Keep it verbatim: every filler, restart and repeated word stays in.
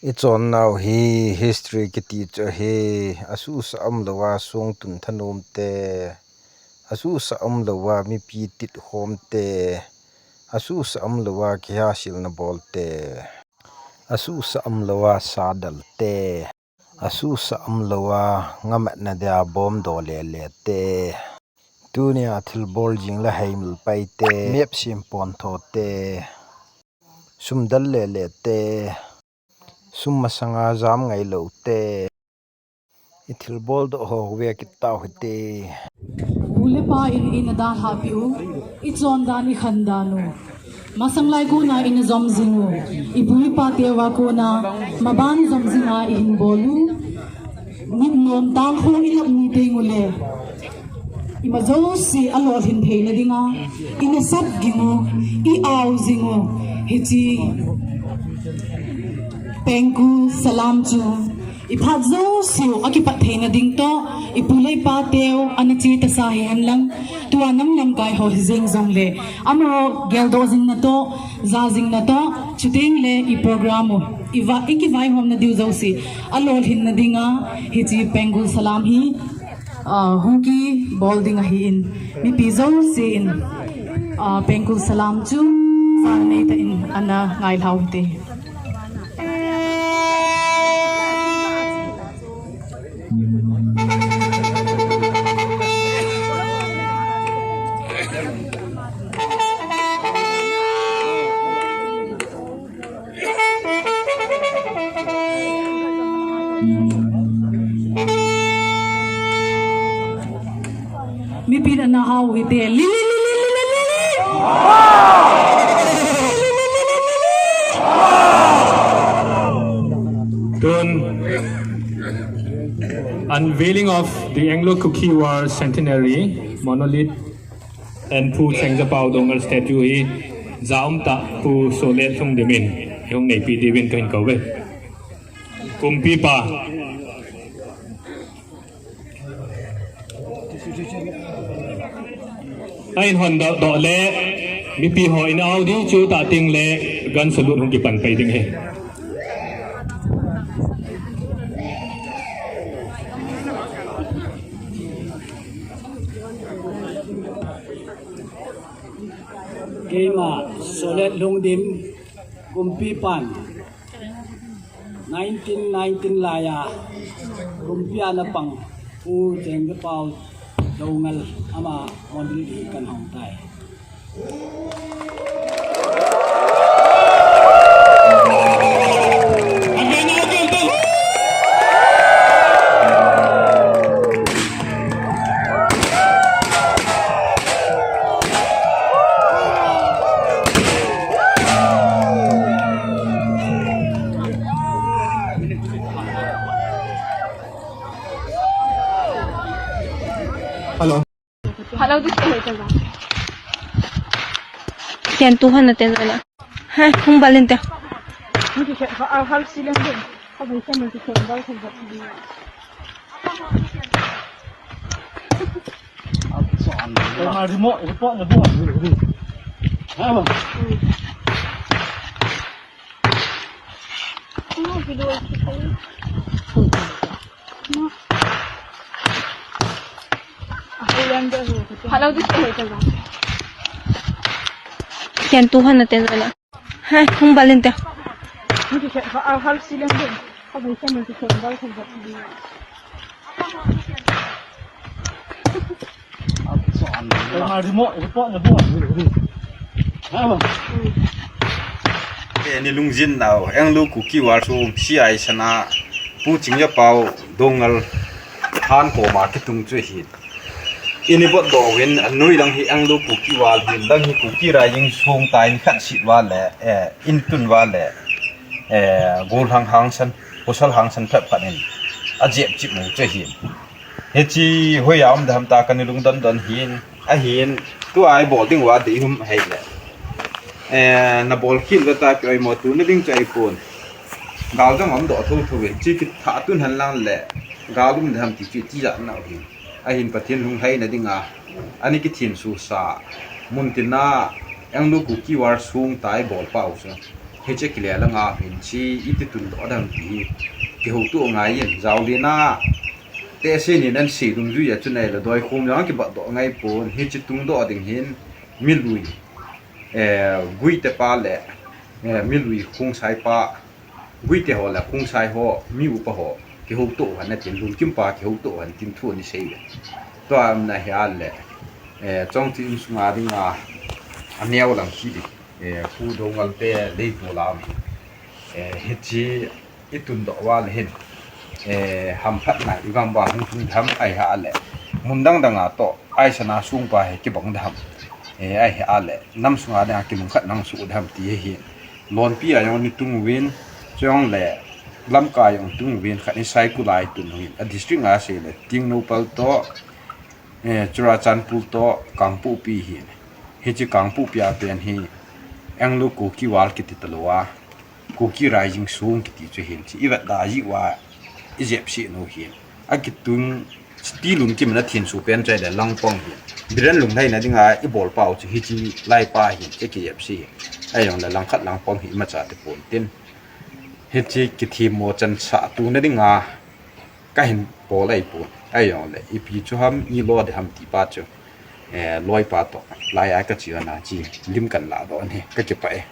I chonnau hi history kiti chu ahi. Asuhsa umlouva songtun thanom te, asuhsa umlouva mipi titkhom te, asuhsa umlouva kihasilna bol te, asuhsa umlouva sadal te, asuhsa umlouva ngamatna dia bomb do lele te, tunia thilbol jing le heimil pai te, mep sim pon tho te, sumdal lele te, sum masanga jam ngailou te, i thilbol doh ho ve kit tau hite. Pu le pa in ina dalhah peh u, i chondan i khandan u. Masang lai kona ina jom jing u, i pu i pa teuva kona maban jom jinga i hin bol u. Nit nom tal ho i lap ni teng u le, ima jouse alolhin theina dinga, ina sat ging u, i ao jing u, hiche Pengkul Salam chu i phat jouseu akipat theina ding toh, i pu le i pa teu ana che tasa hihen lang, tua nam lamkai ho hijeng jongle, amaho geldoh jingna toh, ja jingna toh, chuteng le i program u, i va, i kivaihomna diu jouse alolhinna dinga, hiche Pengkul Salam hi, ah, hung kibol ding ahin, mipi jouse in, ah, Pengkul Salam chu jan neitah in ana ngailhau hite. Mipin ana hau hite. Li, li, li, li, li, li, li. Tun, unveiling of the Anglo-Kuki War Centenary Monolith and Pu Chengjapao Doungel statue hi jaum tah Pu Solet Lhungdim in hung neipi diuvin kahin kouve. Kumpipa. Ahin hon doh, doh le, mipi ho in au ding chu tah teng le, gun salute hung kipan pai ding ahi. Keima Solet Lhungdim, Kumpipan, nineteen nineteen laiya, Kumpi a ana pang, Pu Chengjapao Doungel ama monolith hi kan hong tai. Hello. Hello, this is Ken tu han na ten la. Hai, hung balin te. Hello, this is Ken tu han na ten la. Hai, hung balin te. Teni lungjin nau, Anglo-Kuki War sung C I sana, Pu Chengjapao Doungel han koma kitung chu ahi. Ini bot do win, anoi lang hi Anglo-Kuki War hin, lang hi Kuki Rising sung tai ni khat sit wa le, eh, in tun wa le, eh, gollhang hangsan, pasal hangsan phat phat in, ajep chip mu chu ahi. Hichi hoi a um dam ta kani lungdon don hin, ahin, tua i bol ding wa dei hum hei le. Eh, na bol khil ve ta ki oi mo tu ni ding chu ahi pon. Gal jong um doh tho tho ve, chi ki tha tun han lang le, gal um dam ti chi ti ja na hin. Ahin Pathen lung hai na dinga, ani kithin susa, mun tina, Anglo-Kuki War sung tai bol pau sa. Hiche kile langa hin chi iti tundoh dam ti hi kihoutoh ngai in, jaolena tehse nin an sei dungjui a chu nei le doi khom jong kibatdoh ngai pon. Hiche tungdoh ding hin milui, eh, Guite pa le, eh, milui Khongsai pa, Guite ho le Khongsai ho, mi upa ho kihoutoh hen tin, Lunkim pa kihoutoh hen tin thu ani sei le. Tua na hi a le, eh, Chongthu insunga dinga aneo lang hi di. Eh, Pu Doungel te lei pu lam hi. Eh, hiche i tundoh uva le hin, eh, hamphatna i gam uva hung tung dam ahi a le, mun dang dang a toh, aisana sungpa hi kibang dam, eh, ahi a le, nam sunga dinga kilungkhat nang su dam ti hi. Lonpi a jong ni tung uvin, chong le lamkai jong tung uvin, khat ni Saikul a i tun uvin, a district nga sei le, Tengnoupal toh, eh, Churachandpur toh, Kangpokpi hi. Hiche Kangpokpi a pen hi, Anglo Kuki War kiti talou a, Kuki Rising Song kiti chu hin chi, i vet da ji uva, i jep si nu hin. A kitung, Sti Lunkim na thin su pen chai le Langpong hin. Biren Lunglhai na dinga i bol pau chu hiche lai pa hin, i kijep si hin. Ahi jong le langkhat Langpong hi imacha te pon tin. Hiche kithemmo chansah tu na dinga, ka hin bol ahi pon. Ahi jong le, ipi chu ham, i lo de ham ti pa chu. Eh, loipa toh, lai a ka chi ana chi, lim kan la doh ni, ka kipah e.